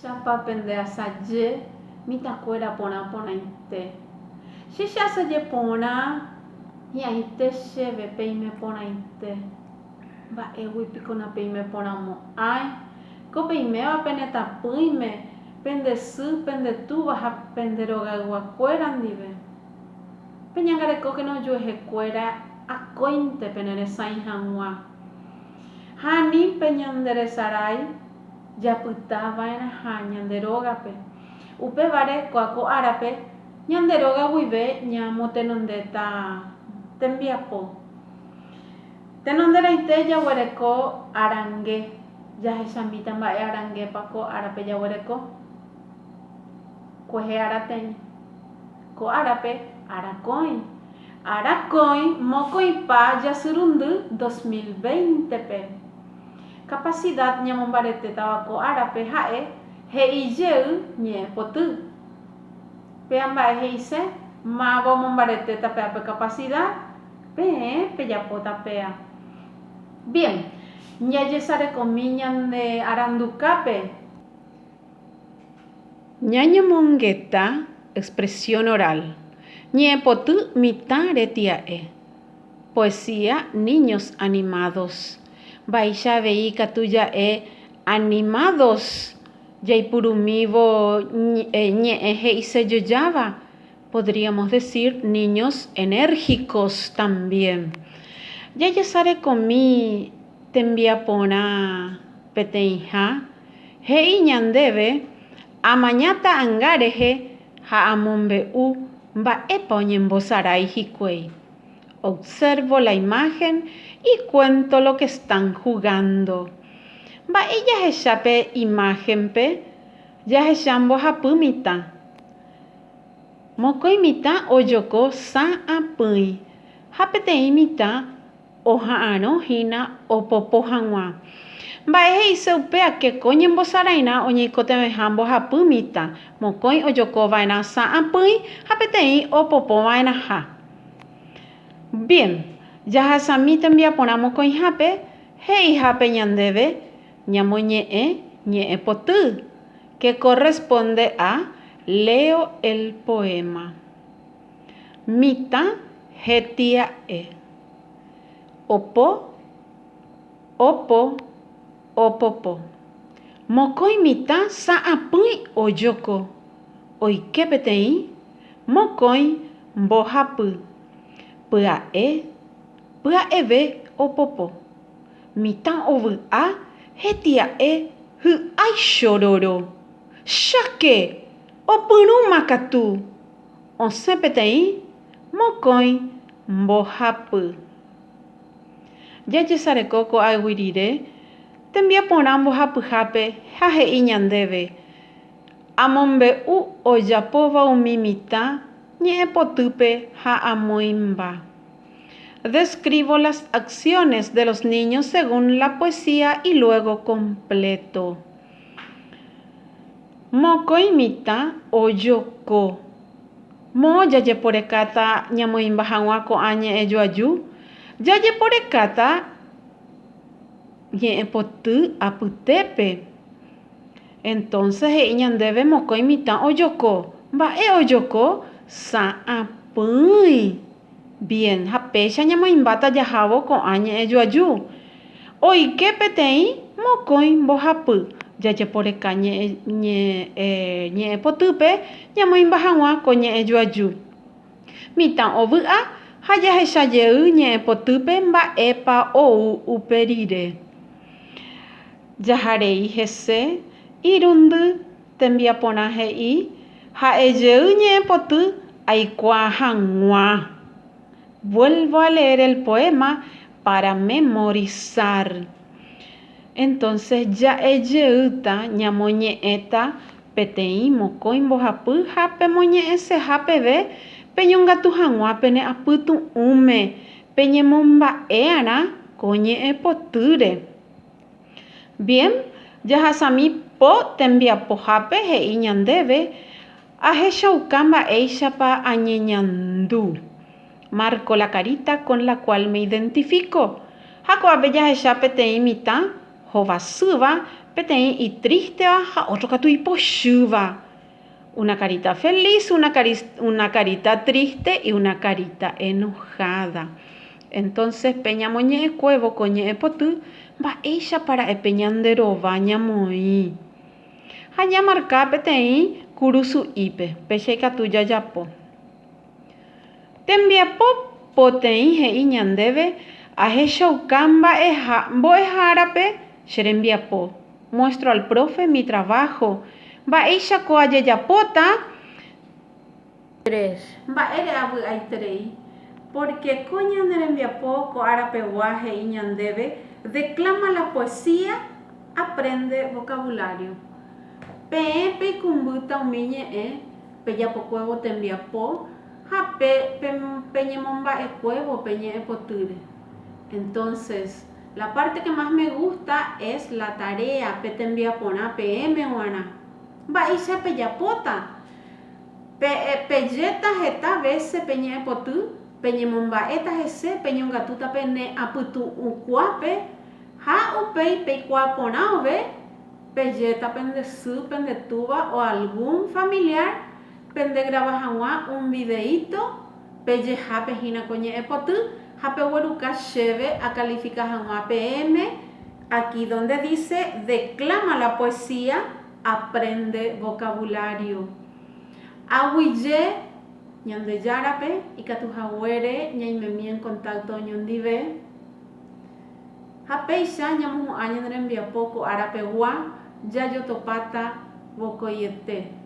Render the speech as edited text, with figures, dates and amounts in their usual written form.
Mba'éichapa pende asaje mitãkuéra porã porãite. Che che asaje porã hi'ãite chéve peime porãite. Mba'égui piko napeime porãmo'ãi ko peiméva pene tapỹime pende sy, pende túva ha pende rogayguakuéra ndive. Peñangarekókena ojuehekuéra akóinte peneresãi hag̃ua. Ha ani peñanderesarái japyta va'erãha ñande rógape. Upévare kóa ko árape ñande róga guive ñamotenondéta tembiapo. Tenonderãite jaguereko arange, jahechamíta mba'e arangépa ko árape jaguereko. Kuehe arateĩ. Ko árape, arakõi. Arakõi mokõipa jasyrundy 2020-pe. Capacidad ñamombaretétava ko árape ha'e he'i jey ñe'ẽpoty. Péa mba'e he'ise, máva omombaretéta péa pe capacidad, peẽ pejapóta péa. Bien, jajesarekomi ñande arandukápe. Ñañomongeta expresión oral. Ñe'ẽpoty mitã retia'e. Poesía niños animados. Mba'éicha avei ikatu ja'e animados jaipurumívo ñe'ẽ he'isejojáva, podríamos decir niños enérgicos también. Jajesarekomi tembiaporã peteĩha He'i ñandéve, Amaña ta'anga rehe ha amombe'u mba'épa oñembosarái hikuái. Observo la imagen y cuento lo que están jugando. Mba'e jahecha pe imágenpe? Jahecha mbohapy mitã. Mokõi mitã ojoko sã apỹi ha peteĩ mitã Oha'arõ hína opopo hag̃ua. Mba'e he'ise upéa ke ko ñembosarairã oñeikotevẽha mbohapy mitã, mokõi ojoko va'erã sã apỹi ha peteĩ opopo va'erãha. Bien, jahasami tembiaporã mokõihápe, he'ihápe ñandéve ñamoñe'ẽ ñe'ẽpoty, que corresponde a Leo el poema. Mitã hetia'e. Opo, opo, opopo. Mokõi mitã sã apỹi ojoko. Oike peteĩ, mokõi mbohapy. Pya'e, pya'eve opopo. Mitã ovy'a hetia'e hy'ái chororo. Cháke! Opyrũma katu! Osẽ peteĩ, mokõi, mbohapy. Jajesareko ko'águi rire, tembiaporã mbohapyhápe ha he'i ñandéve, Amombe'u ojapóva umi mitã ñe'ẽpotýpe ha amoĩmba. Describo las acciones de los niños según la poesía y luego completo. Mokõi mitã ojoko. Moõ jajeporekáta ñamoĩmba hag̃ua ko'ã ñe'ẽ joaju? Jajeporekáta ñe'ẽpoty apytépe. Entonces he'i ñandéve mokõi mitã ojoko. Mba'e ojoko? Sã apỹi. Bien, ha péicha ñamoĩmbáta jahávo ko'ã ñe'ẽ joaju. Oike peteĩ mokõi mbohapy jajeporeka ñe'ẽpotýpe ñamoĩmba hag̃ua ko ñe'ẽ joaju. Mitã ovy'a ha jahecha jey ñe'ẽpotýpe mba'épa ou upe rire. Jaharei hese irundy tembiaporã he'i ha'e jey ñe'ẽpoty aikuaa hag̃ua. Vuelvo a leer el poema para memorizar. Entonces ja'e jeýta ñamoñe'ẽta peteĩ, mokõi, mbohapy ha pemoñe'ẽseha peve peñongatu hag̃ua pene apytu'ũme peñemomba'e'arã ko ñe'ẽpotýre. Bien, jahasami po tembiapohápe he'i ñandéve Ahechauka mba'éichapa añeñandu. Marco la carita con la cual me identifico. Ha ko'ápe jahecha peteĩ mitã hovasýva. Peteĩ itrísteva ha ótro katu ipochýva. Una carita feliz, una una carita triste y una carita enojada. Entonces pe ñamoñe'ẽkuévo ko ñe'ẽpoty, mba'éichapa ra'e pe ñande rova ñamoĩ. Ha ñamarka peteĩ kurusu'ípe, péicha ikatu jajapo. Tembiapo poteĩ he'i ñandéve ahechauka mba'eha mbo'ehárape che rembiapo. Muestro al profe mi trabajo. Mba'éicha ko ajejapóta? Tres. Mba'ére avy'aiterei? Pórke ko ñane rembiapo ko arapegua he'i ñandéve Declama la poesía, aprende vocabulario. Peẽ peikũmbýta umi ñe'ẽ pejapokuévo tembiapo ha pe peñemomba'ekuévo pe ñe'ẽpotýre. Entonces, la parte que más me gusta es la tarea pe tembiaporã peẽme g̃uarã. Mba'éicha pejapóta? Pe pejéta heta vése pe ñe'ẽpoty, peñemomba'éta hese, peñongatúta pene apytu'ũkuápe ha upéi peikuaa porãve pejéta pende sy, pende túva o algún familiar pendegrava hag̃ua un videíto pejehápe hína ko ñe'ẽpoty ha pegueruka chéve akalifika hag̃ua peẽme aquí donde dice declama la poesía, aprende vocabulario. Aguyje Ñandejárape ikatu haguére ñaimemi en contacto oñondive ha péicha ñamohu'ã ñane rembiapo ko ára pegua jajotopáta vokoiete.